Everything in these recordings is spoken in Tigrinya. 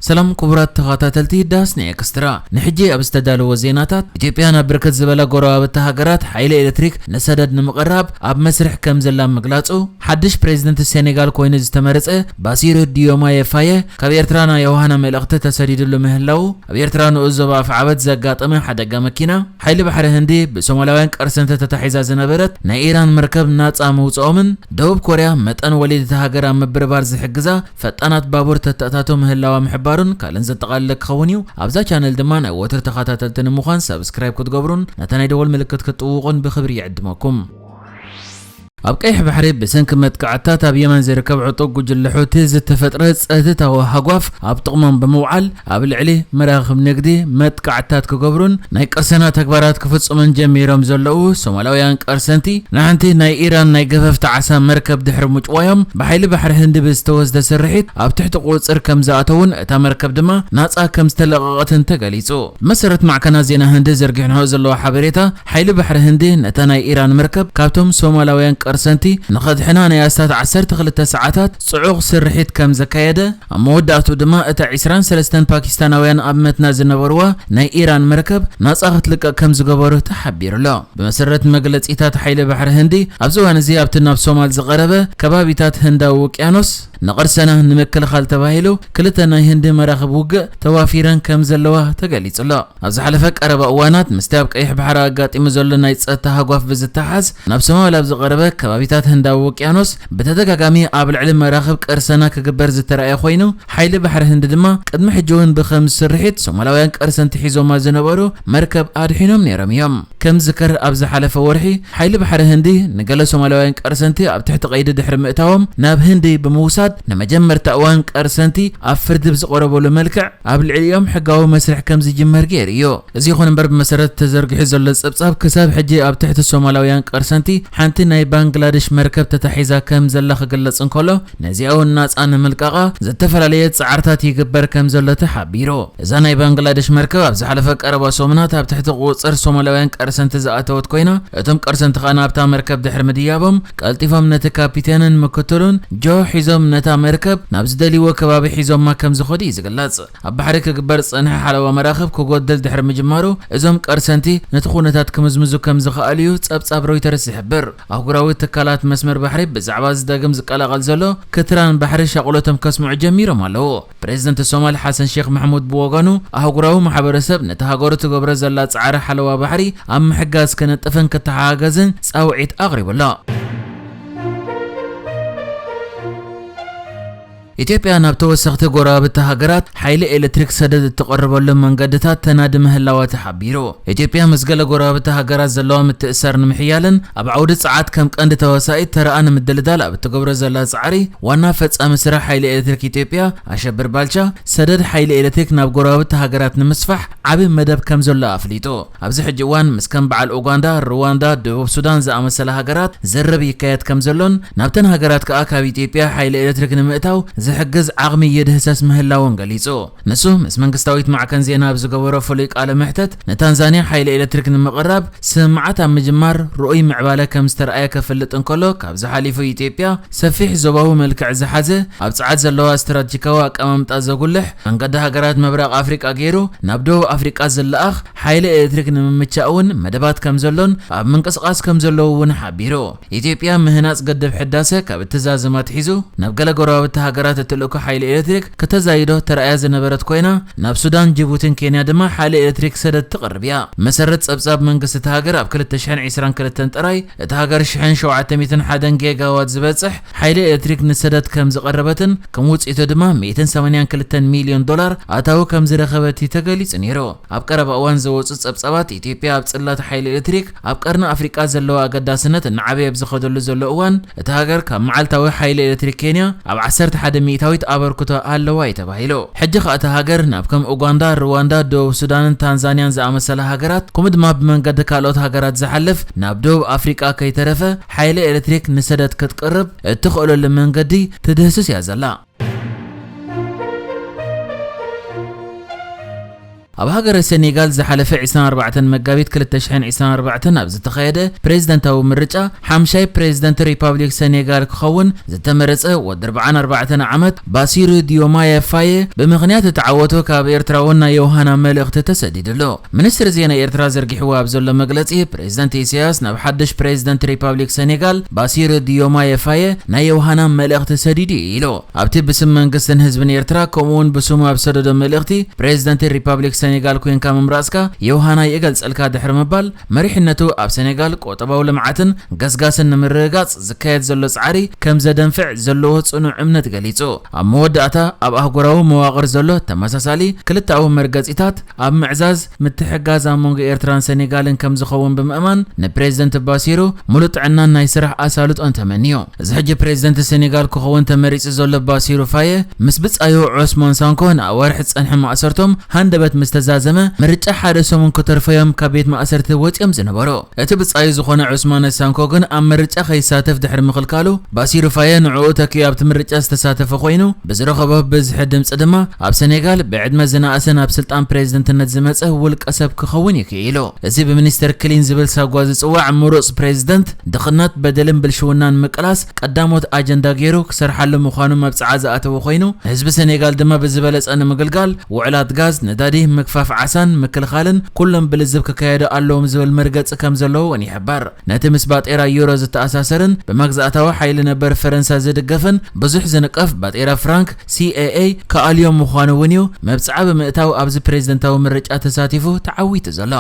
ሰላም ክቡራት ተኸታተልቲ ዳስ ናይ ኤክስትራ፣ ንሕጂ ኣብ ዝተዳለወ ዜናታት፣ ኢትዮጵያ ናብ ብርክት ዝበላ ጎረባብቲ ሃገራት ሓይሊ ኤሌክትሪክ ንሰደድ ንምቕራብ ኣብ መስርሕ ከም ዘላ ምግላጹ፣ ሓድሽ ፕሬዝደንት ሴኔጋል ኮይኑ ዝተመረጸ ባሲሩ ዲዮማየ ፋየ ካብ ኤርትራ ናይ ዮሃና መልእኽቲ ተሰዲድሉ ምህላዉ፣ ኣብ ኤርትራ ንኡስ ዞባ ኣፍዓበት ዘጋጠመ ሓደጋ መኪና፣ ሓይሊ ባሕሪ ህንዲ ብሶማላውያን ቀርሰንቲ ተታሒዛ ዝነበረት ናይ ኢራን መርከብ ናጻ ምውጽኦምን ደቡብ ኮርያ መጠን ወሊድ እታ ሃገር ኣብ ምብርባር ዝሕግዛ ፈጣናት ባቡር ተተኣታቶ ምህላዋ ምሕባሩን ካልእን ዘጠቓለለ ክኸውን እዩ። ኣብዛ ቻነል ድማ ናይ ወትር ተኸታተልቲ ንምዃን ሳብስክራይብ ክትገብሩን ነታ ናይ ደወል ምልክት ክትጥውቑን ብኽብሪ ይዕድመኩም። ኣብ ቀይሕ ባሕሪ ብሰንኪ መጥቃዕትታት ኣብ የመን ዝርከብ ዕጡቕ ጉጅለ ሑቲ ዝተፈጥረ ጸጥታዊ ሃጓፍ ኣብ ጥቕሞም ብምውዓል ኣብ ልዕሊ መራኽብ ንግዲ መጥቃዕትታት ክገብሩን ናይ ቅርሰና ተግባራት ክፍጽሙን ጀሚሮም ዘለዉ ሶማላውያን ቀርሰንቲ ንሓንቲ ናይ ኢራን ናይ ገፈፍቲ ዓሳ መርከብ ድሕሪ ምጭዋዮም ብሓይሊ ባሕሪ ህንዲ ብዝተወስደ ስርሒት ኣብ ትሕቲ ቁጽጽር ከም ዝኣተውን እታ መርከብ ድማ ናጻ ከም ዝተለቐቐትን ተገሊጹ። ብመሰረት ማዕከናት ዜና ህንዲ ዘርጊሕንኦ ዘለዋ ሓበሬታ፣ ሓይሊ ባሕሪ ህንዲ ነታ ናይ ኢራን መርከብ ካብቶም ሶማላውያን ቀርሰንቲ ንኸድሕና ናይ ኣስታት ዓሰርተ ክልተ ሰዓታት ጽዑቕ ስርሒት ከም ዘካየደ፣ ኣብ መወዳእቱ ድማ እታ ዕስራን ሰለስተን ፓኪስታናውያን ኣብ መትና ዝነበርዋ ናይ ኢራን መርከብ ናጻ ክትልቀቕ ከም ዝገበሩ ተሓቢሩ ኣሎ። ብመሰረት መግለጺታት ሓይሊ ባሕሪ ህንዲ፣ ኣብዚ እዋን እዚ ኣብቲ ናብ ሶማል ዝቐረበ ከባቢታት ህንዳዊ ውቅያኖስ ንቐርሰና ንምክልኻል ተባሂሉ ክልተ ናይ ህንዲ መራኽብ ውግእ ተዋፊረን ከም ዘለዋ ተገሊጹ ኣሎ። ኣብ ዝሓለፈ ቀረባ እዋናት ምስቲ ኣብ ቀይሕ ባሕሪ ኣጋጢሙ ዘሎ ናይ ጸጥታ ሃጓፍ ብዝተሓዝ ናብ ሶማል ኣብ ዝቐረበ ከባቢታት ህንዳዊ ውቅያኖስ ብተደጋጋሚ ኣብ ልዕሊ መራኽብ ቀርሰና ክግበር ዝተራእየ ኮይኑ፣ ሓይሊ ባሕሪ ህንዲ ድማ ቅድሚ ሕጂ እውን ብኸም ስርሒት ሶማላውያን ቀርሰንቲ ሒዞማ ዝነበሩ መርከብ ኣድሒኖም ነይሮም እዮም። ከም ዝከር ኣብ ዝሓለፈ ወርሒ ሓይሊ ባሕሪ ህንዲ ንገለ ሶማላውያን ቀርሰንቲ ኣብ ትሕቲ ቀይዲ ድሕሪ ምእታዎም ናብ ህንዲ ብምውሳድ ንመጀመርታ እዋን ቀርሰንቲ ኣብ ፍርዲ ብዝቐረበሉ መልክዕ ኣብ ልዕሊኦም ሕጋዊ መስርሕ ከም ዝጅመር ገይሩ እዩ። እዚ ይኹን እምበር ብመሰረት ተዘርጊሑ ዘሎ ጸብጻብ ክሳብ ሕጂ ኣብ ትሕቲ ሶማላውያን ቀርሰንቲ ሓንቲ ናይ ባንግላደሽ መርከብ ተታሒዛ ከም ዘላ ክግለጽ እንከሎ ነዚኣ እውን ናጻ ንምልቃቓ ዝተፈላለየ ጻዕርታት ይግበር ከም ዘሎ ተሓቢሩ። እዛ ናይ ባንግላደሽ መርከብ ኣብ ዝሓለፈ ቀረባ ሰሙናት ኣብ ትሕቲ ቁጽጽር ሶማላውያን ቀርሰንቲ ዝኣተወት ኮይና እቶም ቀርሰንቲ ከኣ ናብታ መርከብ ድሕሪ ምድያቦም ቀልጢፎም ነቲ ካፒቴንን ምክትሉን ጆ ሒዞም ነታ መርከብ ናብ ዝደልይዎ ከባቢ ሒዞማ ከም ዝኸዱ እዩ ዝግለጽ። ኣብ ባሕሪ ክግበር ዝጸንሐ ሓለዋ መራኽብ ክጎድል ድሕሪ ምጅማሩ እዞም ቀርሰንቲ ነቲ ኩነታት ክምዝምዙ ከም ዝኸኣሉ እዩ ጸብጻብ ሮይተርስ ዝሕብር። ኣህጉራዊ ትካላት መስመር ባሕሪ ብዛዕባ እዚ ዳግም ዝቀላቐል ዘሎ ክትራን ባሕሪ ሻቕሎቶም ከስምዑ ጀሚሮም ኣለዉ። ፕሬዝደንት ሶማል ሓሰን ሼክ መሕሙድ ብወገኑ ኣህጉራዊ ማሕበረሰብ ነቲ ሃገሩ ትገብሮ ዘላ ጻዕሪ ሓለዋ ባሕሪ ኣብ ምሕጋዝ ክነጥፍን ክተሓጋገዝን ጻውዒት ኣቕሪቡ ኣሎ። ኢትዮጵያ ናብ ተወሰኽቲ ጎረባብቲ ሃገራት ሓይሊ ኤሌክትሪክ ሰደድ እትቐርበሉ መንገድታት ተናዲ ምህላዋ ተሓቢሩ። ኢትዮጵያ ምስ ገለ ጎረባብቲ ሃገራት ዘለዋ ምትእሳር ንምሕያልን ኣብ ዓውዲ ጸዓት ከም ቀንዲ ተዋሳኢት ተረኣ ንምድልዳል ኣብ እትገብሮ ዘላ ጻዕሪ ዋና ፈጻሚ ስራሕ ሓይሊ ኤሌክትሪክ ኢትዮጵያ ኣሸብር ባልቻ ሰደድ ሓይሊ ኤሌክትሪክ ናብ ጎረባብቲ ሃገራት ንምስፋሕ ዓቢ መደብ ከም ዘሎ ኣፍሊጡ። ኣብዚ ሕጂ እዋን ምስ ከም በዓል ኡጋንዳ፣ ሩዋንዳ፣ ደቡብ ሱዳን ዝኣመሰላ ሃገራት ዝርርብ ይካየድ ከም ዘሎን ናብተን ሃገራት ከኣ ካብ ኢትዮጵያ ሓይሊ ኤሌክትሪክ ንምእታው ዝሕግዝ ዓቕሚ ይድህሰስ ምህላውን ገሊጹ። ንሱ ምስ መንግስታዊት ማዕከን ዜና ኣብ ዝገበሮ ፍሉይ ቃለ መሕተት ንታንዛንያ ሓይሊ ኤሌክትሪክ ንምቕራብ ስምምዓት ኣብ ምጅማር ርኡይ ምዕባለ ከም ዝተርኣየ ከፍልጥ እንከሎ ካብዚ ሓሊፉ ኢትዮጵያ ሰፊሕ ዞባዊ መልክዕ ዝሓዘ ኣብ ጸዓት ዘለዋ ስትራቴጂካዊ ኣቀማምጣ ዘጉልሕ መንገዲ ሃገራት ምብራቕ ኣፍሪቃ ገይሩ ናብ ደቡብ ኣፍሪቃ ዝለኣኽ ሓይሊ ኤሌክትሪክ ንምምቻእ እውን መደባት ከም ዘሎን ኣብ ምንቅስቓስ ከም ዘለዉ እውን ሓቢሩ። ኢትዮጵያ ምህናጽ ገደብ ሕዳሰ ካብ እትዛዘም ኣትሒዙ ናብ ገለ ጎረባብቲ ሃገራት እትልእኮ ሓይሊ ኤሌክትሪክ ከተዛይዶ ተራእያ ዝነበረት ኮይና ናብ ሱዳን፣ ጅቡቲን ኬንያ ድማ ሓይሊ ኤሌክትሪክ ሰደድ ትቕርብ እያ። መሰረት ጸብጻብ መንግስቲ እታ ሃገር ኣብ ክልተ ሽሕን ዕስራን ክልተን ጥራይ እታ ሃገር ሽሕን ሸውዓተ ሚእትን ሓደን ጌጋዋት ዝበጽሕ ሓይሊ ኤሌክትሪክ ንሰደድ ከም ዝቐረበትን ከም ውጽኢቱ ድማ ሚእትን ሰማንያን ክልተን ሚልዮን ዶላር ኣታዊ ከም ዝረኸበት እዩ ተገሊጹ ነይሩ። ኣብ ቀረባ እዋን ዝወጹ ጸብጻባት ኢትዮጵያ ኣብ ጽላት ሓይሊ ኤሌክትሪክ ኣብ ቀርኒ ኣፍሪቃ ዘለዋ ኣገዳስነት እናዓበየ ኣብ ዝኸደሉ ዘሎ እዋን እታ ሃገር ካብ መዓልታዊ ሓይሊ ኤሌክትሪክ ኬንያ ኣብ ዓሰርተ ሓደ ሚእታዊት ኣበርክቶ ኣለዋ እዩ ተባሂሉ። ሕጂ ከኣ እታ ሃገር ናብ ከም ኡጋንዳ፣ ሩዋንዳ፣ ደቡብ ሱዳንን ታንዛንያን ዝኣመሰላ ሃገራት ከምኡ ድማ ብመንገዲ ካልኦት ሃገራት ዝሓልፍ ናብ ደቡብ ኣፍሪቃ ከይተረፈ ሓይሊ ኤሌክትሪክ ንሰደድ ክትቅርብ እትኽእለሉ መንገዲ ትድህስስ እያ ዘላ። ኣብ ሃገረ ሴኔጋል ዝሓለፈ ዕስራን ኣርባዕተን መጋቢት ክልተ ሽሕን ዕስራን ኣርባዕተን ኣብ ዝተኻየደ ፕሬዝደንታዊ ምርጫ ሓምሻይ ፕሬዝደንት ሪፓብሊክ ሴኔጋል ክኸውን ዝተመረጸ ወዲ ኣርብዓን ኣርባዕተን ዓመት ባሲሩ ዲዮማየ ፋየ ብምኽንያት እቲ ዓወቱ ካብ ኤርትራ እውን ናይ ዮሃና መልእኽቲ ተሰዲድሉ። ሚኒስትሪ ዜና ኤርትራ ዘርጊሕዎ ኣብ ዘሎ መግለጺ፣ ፕሬዝደንት ኢሳያስ ናብ ሓድሽ ፕሬዝደንት ሪፓብሊክ ሴኔጋል ባሲሩ ዲዮማየ ፋየ ናይ ዮሃና መልእኽቲ ሰዲዱ እዩ ኢሉ። ኣብቲ ብስም መንግስትን ህዝብን ኤርትራ ከምኡ እውን ብስሙ ኣብ ሰደዶ መልእኽቲ፣ ፕሬዝደንት ሪፓብሊክ ሴኔጋል ኮንካ ምምራጽካ ዮሃና ይገልጸልካ ድሕሪ ምባል፣ መሪሕነቱ ኣብ ሴኔጋል ቁጠባዊ ልምዓትን ገስጋስን ንምርግጋጽ ዝካየድ ዘሎ ጻዕሪ ከም ዘደንፍዕ ዘለዎ ጽኑዕ እምነት ገሊጹ። ኣብ መወዳእታ፣ ኣብ ኣህጉራዊ መዋቕር ዘሎ ተመሳሳሊ ክልተኣዊ መርገጺታት ኣብ ምዕዛዝ ምትሕግጋዝ ኣብ መንጎ ኤርትራን ሴኔጋልን ከም ዝኸውን ብምእማን፣ ንፕሬዝደንት ባሲሩ ሙሉእ ጥዕናን ናይ ስራሕ ኣሳልጦን ተመንዩ። እዚ ሕጂ ፕሬዝደንት ሴኔጋል ክኸውን ተመሪጹ ዘሎ ባሲሩ ፋየ፣ ምስ ብጻዩ ዑስማን ሳንኮ ንኣዋርሕ ዝጸንሐ ማእሰርቶም ሃንደበት ምስ ተዛዘመ፣ ምርጫ ሓደ ሰሙን ክተርፎ እዮም ካብ ቤት ማእሰርቲ ወጺኦም ዝነበሩ። እቲ ብጻዩ ዝኾነ ዑስማን ሳንኮ ግን ኣብ ምርጫ ከይሳተፍ ድሕሪ ምኽልካሉ፣ ባሲሩ ፋየ ንዕኡ ተኪኡ ኣብቲ ምርጫ ዝተሳተፈ ኮይኑ፣ ብዝረኸቦ ብዝሒ ድምጺ ድማ ኣብ ሴኔጋል ብዕድመ ዝነኣሰ ናብ ስልጣን ፕሬዝደንትነት ዝመጸ ውልቀ ሰብ ክኸውን እዩ ክኢሉ። እዚ ብሚኒስተር ክሊን ዝብል ሳጓ ዝጽዋዕ ምሩጽ ፕሬዝደንት፣ ድኽነት፣ በደልን ብልሽውናን ምቅላስ ቀዳሞት ኣጀንዳ ገይሩ ክሰርሓሉ ምዃኑ መብጽዓ ዝኣተወ ኮይኑ፣ ህዝቢ ሴኔጋል ድማ ብዝበለጸ ንምግልጋል ውዕላት ጋዝ፣ ነዳዲ፣ ምግፋፍ ዓሳን ምክልኻልን ኩሎም ብልዝብ ክካየዱ ኣለዎም ዝብል መርገጺ ከም ዘለዎ እውን ይሕበር። ነቲ ምስ ባጤራ ዩሮ ዝተኣሳሰርን ብመግዛእታዊ ሓይሊ ነበር ፈረንሳ ዝድገፍን ብዙሕ ዝንቀፍ ባጤራ ፍራንክ፣ ሲ ኤ ኤ፣ ክኣልዮ ምዃኑ እውን እዩ መብጽዓ ብምእታው ኣብዚ ፕሬዝደንታዊ ምርጫ ተሳቲፉ ተዓዊቱ ዘሎ።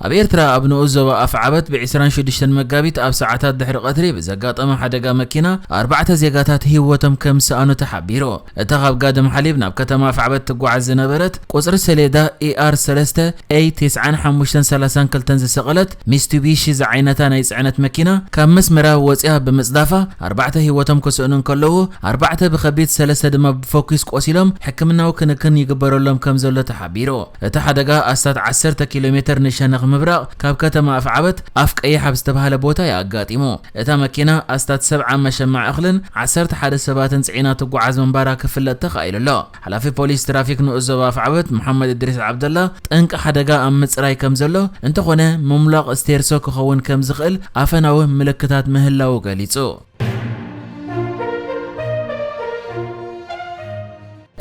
ኣብ ኤርትራ ኣብ ንኡስ ዞባ ኣፍዓበት ብ ዕስራን ሽዱሽተን መጋቢት ኣብ ሰዓታት ድሕሪ ቀትሪ ብዘጋጠመ ሓደጋ መኪና ኣርባዕተ ዜጋታት ህይወቶም ከም ዝሰኣኑ ተሓቢሩ። እታ ካብ ጋድም ሓሊብ ናብ ከተማ ኣፍዓበት ትጓዓዝ ዝነበረት ቁጽሪ ሰሌዳ ኢ ኣር ሰለስተ ኤ ትስዓን ሓሙሽተን ሰላሳን ክልተን ዝሰቐለት ሚስቱቢሺ ዝዓይነታ ናይ ጽዕነት መኪና ካብ መስመራ ወጺኣ ብምጽዳፋ ኣርባዕተ ህይወቶም ክስእኑ እንከለዉ ኣርባዕተ ብኸቢድ ሰለስተ ድማ ብፎኪስ ቆሲሎም ሕክምናዊ ክንክን ይግበረሎም ከም ዘሎ ተሓቢሩ። እቲ ሓደጋ ኣስታት ዓሰርተ ኪሎ ሜተር ንሸነኽ ምብራቕ ካብ ከተማ ኣፍዓበት ኣፍ ቀይሕ ኣብ ዝተባህለ ቦታ እዩ ኣጋጢሙ። እታ መኪና ኣስታት ሰብዓ መሸማዕ እኽልን ዓሰርተ ሓደ ሰባትን ጽዒና ትጓዓዝ ምንባራ ክፍለጥ ተኻኢሉ ኣሎ። ሓላፊ ፖሊስ ትራፊክ ንኡስ ዞባ ኣፍዓበት መሓመድ እድሪስ ዓብደላ፣ ጠንቂ ሓደጋ ኣብ ምጽራይ ከም ዘሎ፣ እንተኾነ ምምላቕ ስቴርሶ ክኸውን ከም ዝኽእል ኣፈናዊ ምልክታት ምህላዉ ገሊጹ።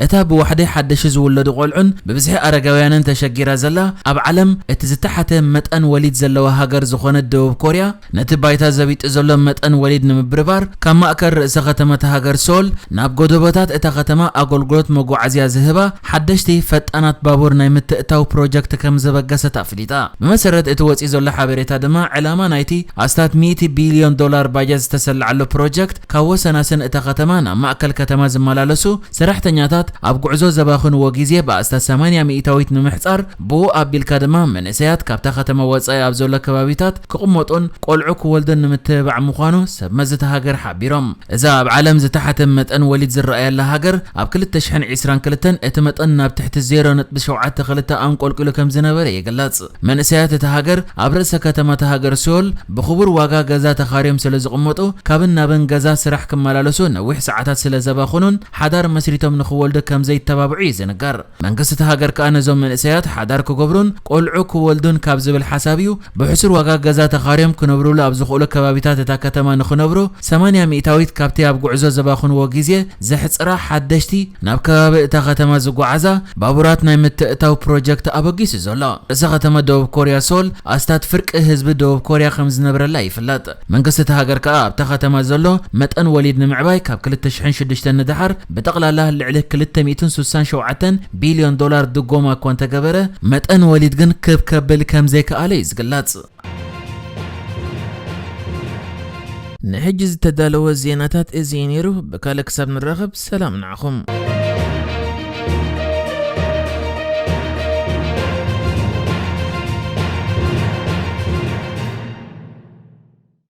እታ ብዋሕዲ ሓደሽ ዝውለዱ ቆልዑን ብብዝሒ ኣረጋውያንን ተሸጊራ ዘላ፣ ኣብ ዓለም እቲ ዝተሓተ መጠን ወሊድ ዘለዋ ሃገር ዝኾነት ደቡብ ኮርያ፣ ነቲ ባይታ ዘቢጡ ዘሎ መጠን ወሊድ ንምብርባር፣ ካብ ማእከል ርእሰ ከተማ እታ ሃገር ሶል ናብ ጎደቦታት እታ ከተማ ኣገልግሎት መጓዓዝያ ዝህባ ሓደሽቲ ፈጣናት ባቡር ናይ ምትእታው ፕሮጀክት ከም ዘበገሰት ኣፍሊጣ። ብመሰረት እቲ ወጺኡ ዘሎ ሓበሬታ ድማ፣ ዕላማ ናይቲ ኣስታት ሚእቲ ቢልዮን ዶላር ባጀት ዝተሰለዓሉ ፕሮጀክት፣ ካብ ወሰናስን እታ ከተማ ናብ ማእከል ከተማ ዝመላለሱ ሰራሕተኛታት ኣብ ጉዕዞ ዘባኽንዎ ግዜ ብኣስታት ሰማንያ ሚእታዊት ንምሕጻር፣ ብኡ ኣቢልካ ድማ መንእሰያት ካብታ ከተማ ወጻኢ ኣብ ዘሎ ከባቢታት ክቕመጡን ቆልዑ ክወልዱን ንምትብባዕ ምዃኑ ሰብ መዚ እታ ሃገር ሓቢሮም። እዛ ኣብ ዓለም ዝተሓተ መጠን ወሊድ ዝረኣየላ ሃገር፣ ኣብ ክልተ ሽሕን ዕስራን ክልተን እቲ መጠን ናብ ትሕቲ ዜሮ ነጥቢ ሸውዓተ ክልተ ኣንቆልቂሉ ከም ዝነበረ ይግለጽ። መንእሰያት እታ ሃገር ኣብ ርእሰ ከተማ እታ ሃገር ሶል ብኽቡር ዋጋ ገዛ ተኻርዮም ስለ ዝቕመጡ፣ ካብን ናብን ገዛ ስራሕ ክመላለሱ ነዊሕ ሰዓታት ስለ ዘባኽኑን ሓዳር መስሪቶም ንኽወልዱ ከም ዘይተባብዑ እዩ ዝንገር። መንግስቲ እታ ሃገር ከኣ ነዞም መንእሰያት ሓዳር ክገብሩን ቆልዑ ክወልዱን ካብ ዝብል ሓሳብ እዩ ብሕሱር ዋጋ ገዛ ተኻርዮም ክነብሩሉ ኣብ ዝኽእሉ ከባቢታት እታ ከተማ ንኽነብሩ ሰማንያ ሚእታዊት ካብቲ ኣብ ጉዕዞ ዘባኽንዎ ግዜ ዘሕጽራ ሓደሽቲ ናብ ከባቢ እታ ከተማ ዝጓዓዛ ባቡራት ናይ ምትእታው ፕሮጀክት ኣበጊሱ ዘሎ። ርእሰ ከተማ ደቡብ ኮርያ ሶል ኣስታት ፍርቂ ህዝቢ ደቡብ ኮርያ ከም ዝነብረላ ይፍለጥ። መንግስቲ እታ ሃገር ከኣ ኣብታ ከተማ ዘሎ መጠን ወሊድ ንምዕባይ ካብ ክልተ ሽሕን ሽዱሽተን ንደሓር ብጠቕላላ ልዕሊ ክልተ ሚእትን ስሳን ሸውዓተን ቢልዮን ዶላር ድጎማ እኳ እንተገበረ፣ መጠን ወሊድ ግን ክብ ከብል ከም ዘይከኣለ እዩ ዝግለጽ። ንሕጂ ዝተዳለወ ዜናታት እዚ እዩ ነይሩ። ብካልእ ክሳብ ንራኸብ ሰላም ንዓኹም።